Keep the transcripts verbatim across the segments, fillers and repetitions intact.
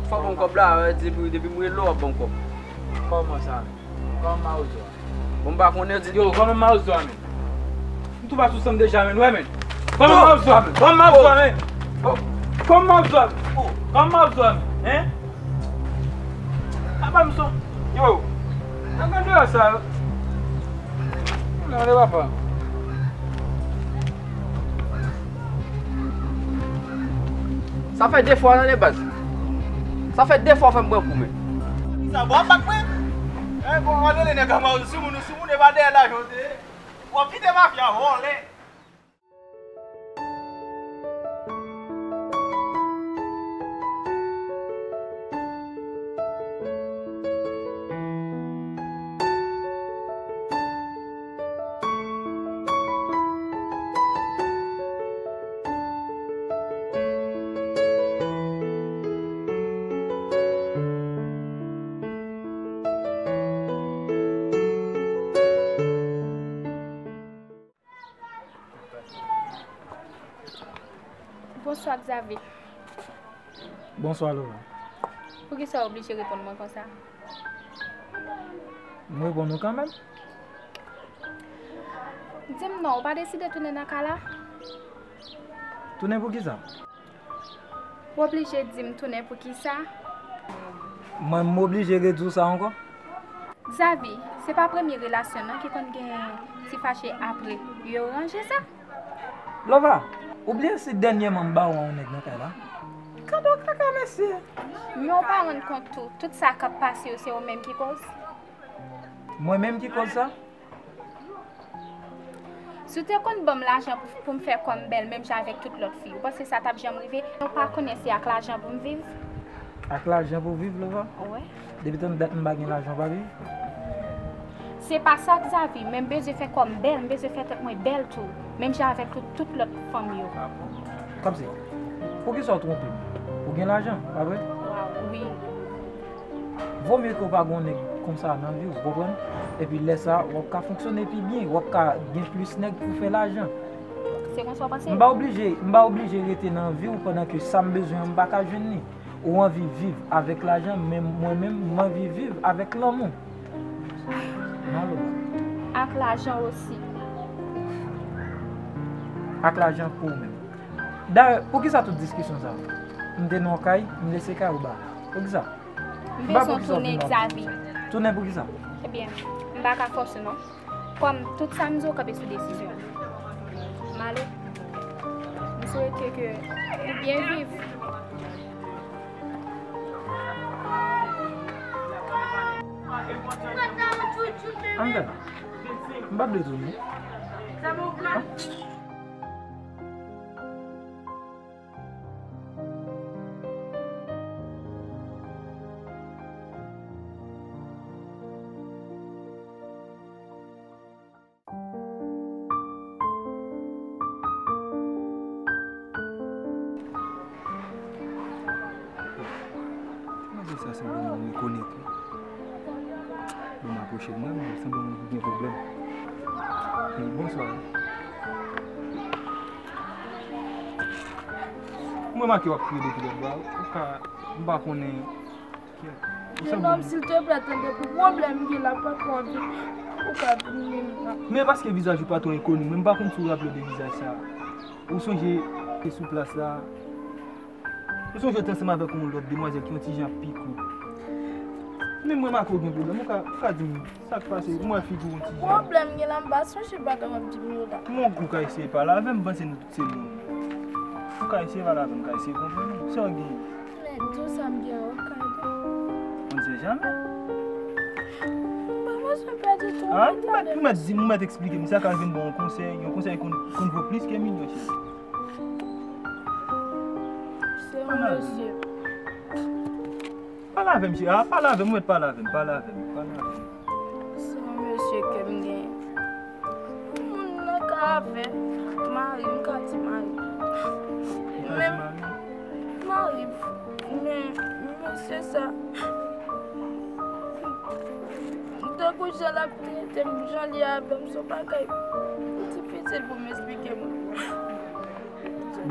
Fò ban m kòb la, depi, depi m rele w, w ap ban m kòb. Kòman sa? Kòman mawozo a? Bon, m pa konnen, di. Yo, kòman mawozo a, men? M tou pa sou sanm deja, men, wè, men. Kòman mawozo a, men? Kòman mawozo a, men? Kòman mawozo a, men? Kòman mawozo a, men? Hein? Apa m son? Yo, nan gade sa, yo. Nan gade papa. Sa fè de fwa, tande, baz. Sa fè de fwa w fè m pran kou, men. Sa bon, ap bat mwen? Eh, bon, w rele nèg anba, ou sou moun, ou sou moun, e pa dèyè lajan w te ye. W ap kite mafya vòlè. Bonswa, Xavier. Bonswa, Laura. Poukisa w oblije reponn mwen konsa? M reponn ou kanmenm. Di m non, ou pa deside tounen nan kay la? Tounen poukisa? W oblije di m tounen poukisa? Mwen, m oblije redi w sa ankò? Xavi, se pa premye relasyon non ki konn gen ti fache apre yo ranje sa. Lova, ou bliye si dènyèman m ba w yon nèg nan kay la? Kado kaka, mesye! Men w pa rann kont tou, tout sa k ap pase yo, se ou menm ki koz. Mwen menm ki koz sa? Si w te konn ban m lajan pou, pou m fè kò m bèl menm jan avèk tout lòt fi, ou panse sa t ap janm rive? Ou pa konnen se ak lajan pou m viv? Ak lajan pou w viv, Lova? Wi. Depi tann dat m pa gen lajan, w pa viv? Se pa sa, Xavi, men m bezwen fè kò m bèl, m bezwen fè tèt mwen bèl tou, menm jan avèk tout, tout lòt fanm yo. Kòmsi, poukisa w twonpe m? Ou gen lajan, pa vre? Wi. Vomye ke w pa gen yon nèg konsa nan vi w, ou konprann? Epi lè sa, w ap ka fonksyone pi byen, w ap ka gen plis nèg pou fè lajan. Se konsa w panse? M pa oblije, m pa oblije rete nan vi w pandan ke sa m bezwen an, m pa ka jwenn li. Ou anvi viv avèk lajan, men mwen menm, m anvi viv avèk lanmou. Non, Lova. Ak lajan osi. Ak lajan pou ou menm. Dayè, poukisa tout diskisyon sa? M te nan yon kay, m lese kay ou ba. Poukisa? M bezwen tounen, Xavi. Tounen poukisa? Ebyen, m pa ka fòse w non. Kòm tout sa m di w kanpe sou desizyon an. M ale. M swete ke ou byen viv. Ann fè. M pa vle tounen. Mwen di sa sanble yon rekonèt wi. Bon, m apwoche l mwen, men sanble yon moun ki gen pwoblèm. Wi, bonswa. Mwen remake w ap kriye depi lòt bò a, ou ka, m pa konnen. Jenòm, silteplè, tande, pou pwoblèm m gen la, pa twò anvi ou ka vin menm nan. Men paske vizaj ou pa twò enkoni, men m pa konn si w raple w de vizaj sa. Ou sonje, te sou plas la. Ou sonje w te ansanm avèk yon lòt demwazèl ki yon ti jan pi kout. Men m remake w gen pwoblèm, ou ka, ou ka di m sa k pase, m wè figi w yon ti jan. Pwoblèm gen la, m pa sonje bagay w ap di m yo la. Kòman ou ka eseye pale avè m, m panse nou tout se moun. Ou ka eseye pale avè m, m ka eseye konprann ou. Sa w gen? Men, di w sa m gen, ou ka ede m. On sait jamais. M pa bezwen pèdi tan. Ah, ou mèt, ou mèt di m, ou mèt eksplike m. Sa ka vin bon yon konsèy, yon konsèy konn, konn vo plis ke milyon, cheri. Se yon mesye. Pale avè m, cheri. Ah, pale avè m, ou mèt pale avè m, pale avè m, pale avè m. Se yon mesye ke m genyen. Yon moun nan ka avè mari, m ka di mari. Men mari, men mesye sa, tankou jan l ap trete m, jan li avè m, se yon bagay difisil pou m eksplike moun.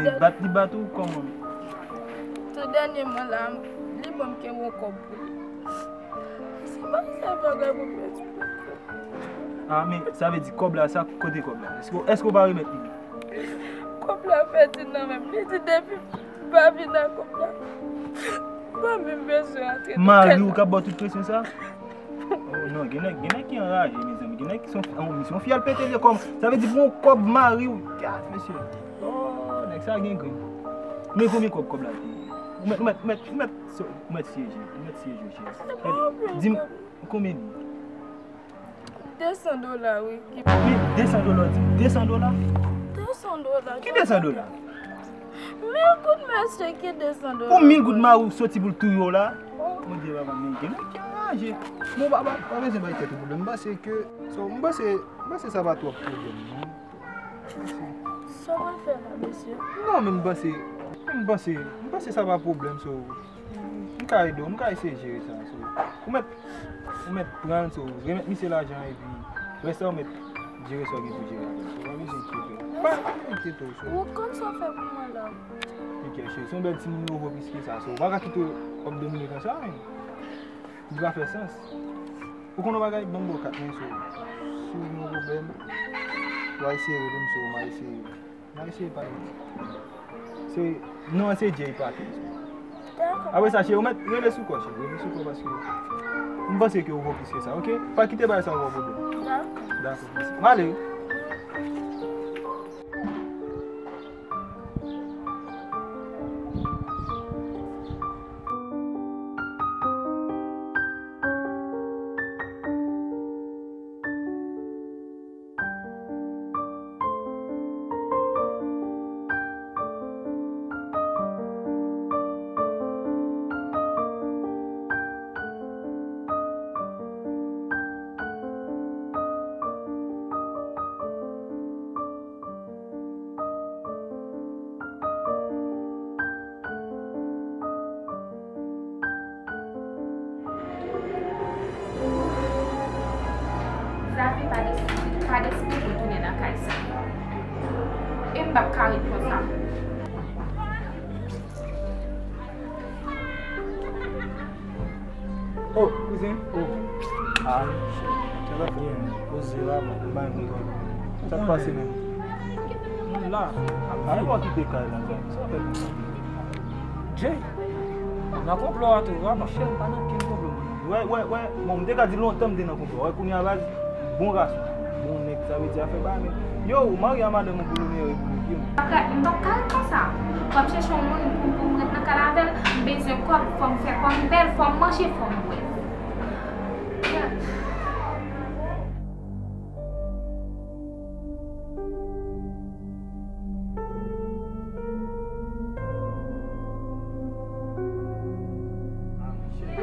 Men bat li bat ou kòman? Tou dènyèman la, li Mwen m kenbe yon kòb pou li. Se pa sa bagay pou pèdi kòb. Ah, men sa vle di kòb la, sa kote kòb la? Èske, èske w pa remèt li? Kòb la pèdi nan men m. Li di depi m pa vin ak kòb la, m pa menm bezwen antre nan kay la. Mari w k ap ba w tout presyon sa? Oh, non, gen nèg, gen nèg ki anraje, mezanmi. Gen nèg ki se yon, oh, se yon fi al pete vye kòb. Sa vle di pou yon kòb mari w. Gad, mesye. Oh, nèg sa gen grenn. Men konbyen kòb, kòb la te ye? Ou mèt, ou mèt, ou mèt, ou mèt, ou mèt siyeje. Ou mèt siyeje, cheri. Di m, konbyen li ye? De san dola, wi. Men de san dola, di m de san dola? De san dola. Ki de san dola? Mil goud, mesye, ki de san dola? Pou mil goud mari w soti pou l touye w la? Oh. Mon Dye, papa, men gen nèg ki anraje. Bon, papa, pa bezwen bay tèt ou pwoblèm. M panse ke, so, m panse, m panse sa pa twòp pwoblèm, non. Sa w pral fè la, mesye? Non, men m panse, men m panse, m panse sa pa pwoblèm, so, m ka ede w, m ka eseye jere sa, so. Ou mèt, ou mèt pran l, so, remèt misye lajan, epi rès la, ou mèt jere sa w gen pou jere avè l, so, pa bezwen enkyete w. Pa, pa enkyete w, so. Ou konn sa w fè pou mwen la? Enkèt, cheri, se yon bèl timoun, ou vo plis ke sa, so, ou pa ka kite w ap domine konsa, men. Li pa fè sans. Ou konn yon bagay, ban m ba w kat mwen, so, si w gen yon pwoblèm, w a eseye rele m, so, m a eseye, m a eseye pale. Se, non an se Jay Patrick. Dakò. Apre sa, cheri, ou mèt rele sou kò, cheri, rele sou kò, paske m panse ke ou vo plis ke sa, oke? Pa kite bagay sa ba w pwoblèm. Dakò. Dakò, mèsi. M ale wi. Xavier pa deside, pa deside pou l tounen nan kay sa. E m p ap ka ret konsa. Oh, kouzen. Oh. Ah, sa va byen. Poze la, mwen bay kontan. Sa k pase menm? Mwen la. Ah, e bò kite kay la, sa fè konsa. Jay, nan konplo a tou, papa. Monchè, m pa nan kenn konplo, mwen. Wè, wè, wè. Bon, m te ka di lontan m te nan konplo. Wè, kounye a, baz, bon gason. Bon nèg, sa vle di afè pa, men. Yo, ou marye a madanm ou pou lonere, pou lege, men. M p ap ka, m p ap ka ret konsa. Fò m chèche yon moun pou, pou m ret nan kay la avè l. M bezwen kòb, fò m fè kò m bèl, fò m manje, fò m bwè.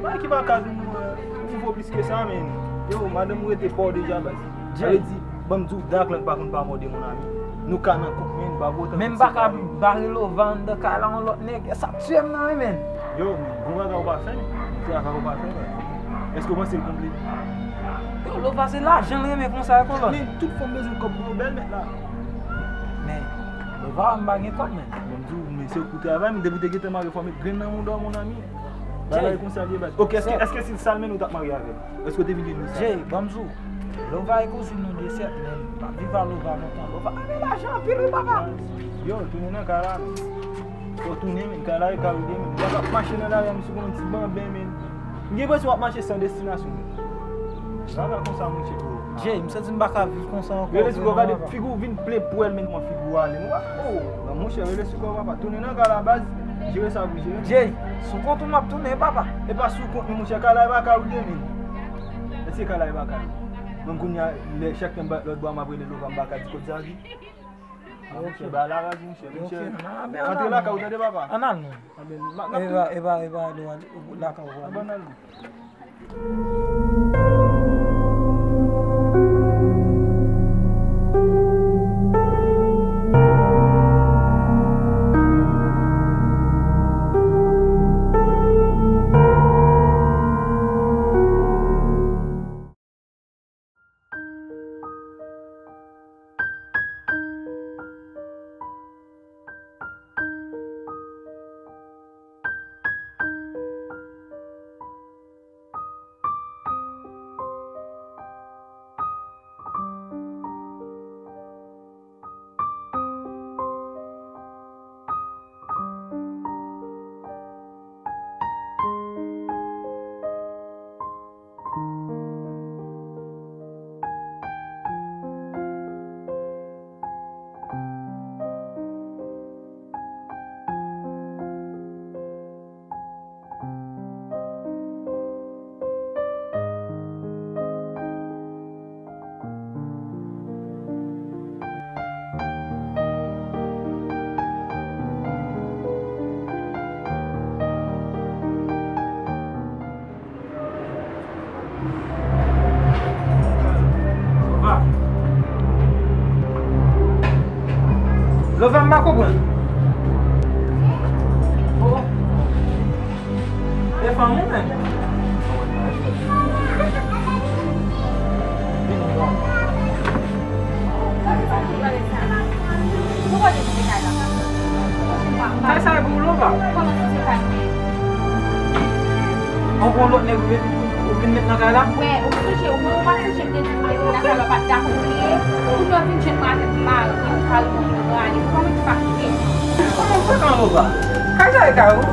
Bagay ki pa ka vin, euh, nivo plis ke sa, men. Yo, madanm ou rete pa w deja, baz. Sa vle di, ban m di w, dak lan pa konn pa mòde, mon ami. Nou ka nan koup, men, pa pou otan. Men m pa ka bare Lova anndan kay la, yon lòt nèg. Sa tye m nan, wi, men. Yo, men, gon bagay ou pa fè, men. Traka ou pa fè, men. Èske ou panse l konn plen? Yo, Lova se lajan l renmen konsa, e kolòn. Men, tout fanm bezwen kòb pou yo bèl, mèt la. Men, Lova, m pa gen kòb, men. Bon, m di w, men se pou travay, men depi w te gentan mare, fò w met grenn nan mouda w, mon ami. Bagay konsa l ye, baz. Ok, èske, èske si l sal, men ou t ap marye avè l? Èske w te vin gen sa? Jay, ban m di w, Lova e kouzin nou de sèt, men m pa viv a Lova lontan. Lova renmen lajan anpil, wi, papa. Yo, tounen nan kay la, men. Fò w tounen, men, kay la e kay ou ye, men. W ap mache nan lari a, misye konn yon ti banben, men. M gen enpresyon w ap mache san destinasyon, men. Bagay konsa, monchè, bro. Jay, m santi m pa ka viv konsa ankò. Rele sou kò, gade figi w vin plen pwèl, men, kòman figi w ale. M pa, oh, non, monchè, rele sou kò, papa. Tounen nan kay la, baz, jere sa pou jere. Jay, sou kont ou m ap tounen, papa. E pa sou kont mwen, monchè, kay la e pa kay ou ye, men. Èske kay la e pa kay ou? Menm kounye a, lè chak tan m pa lòt bò a, m ap rele Lova, m pa ka di kot Xavier. Ah, monchè, ba la raj, monchè, monchè. Antre lakay ou, tande, papa. Ann al, non. Anben, m ap, m ap... E pa, e pa, e pa, lakay ou, ann al, non. Lova, m pa konprann. Oh. E fanm ou menm? Kay sa e pou ou, Lova? Ou gon lòt nèg ou vin, ou vin met nan kay la? Wè, ou sonje, ou pa sonje m te di w mwen vin nan kay la, w pa t dakò pou li ye. Kounye a w vin jwenn mwen avèk mari m, ou pa reponn mwen mwen ale. Ou pa mete pa koute. Kòman w fè kan Lova? Kay sa e kay ou?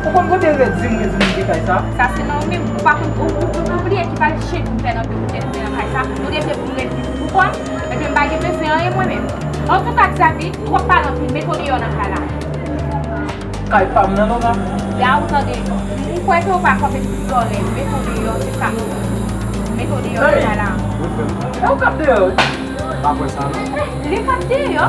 Ou konn kote redi mwen di mwen de kay sa? Sa se nan ou menm. Ou pa konn, ou, ou, ou, ou bliye ki pa l chen pou fè nan, pou fè nan kay sa. Ou devye pou redi pou kò m. Epi m pa gen bezwen anyen mwen menm. Antouka, Xavi, twòp pale anpil, mete w deyò nan kay la. Kay pa m nan, Lova. La ou tande. Ou kwè ke ou pa kanpe sou zòrèy, mete w deyò, se sa m di. Mete w deyò nan kay la. E ou k ap deyò wi. Pa kwè sa non. Li p ap deyò.